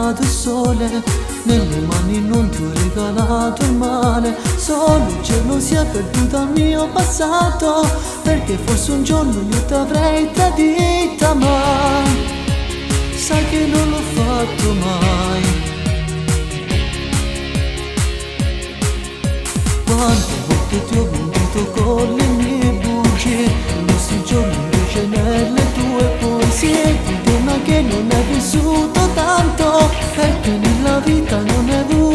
Regalato il sole, nelle mani non ti ho regalato il male, solo gelosia perduta al mio passato, perché forse un giorno io ti avrei tradita, ma sai che non l'ho fatto mai. Quante volte ti ho mentito con le mie bugie, i nostri giorni invece nelle tue poesie, di donna che non hai vissuto tanto, perché nella vita non hai avuto.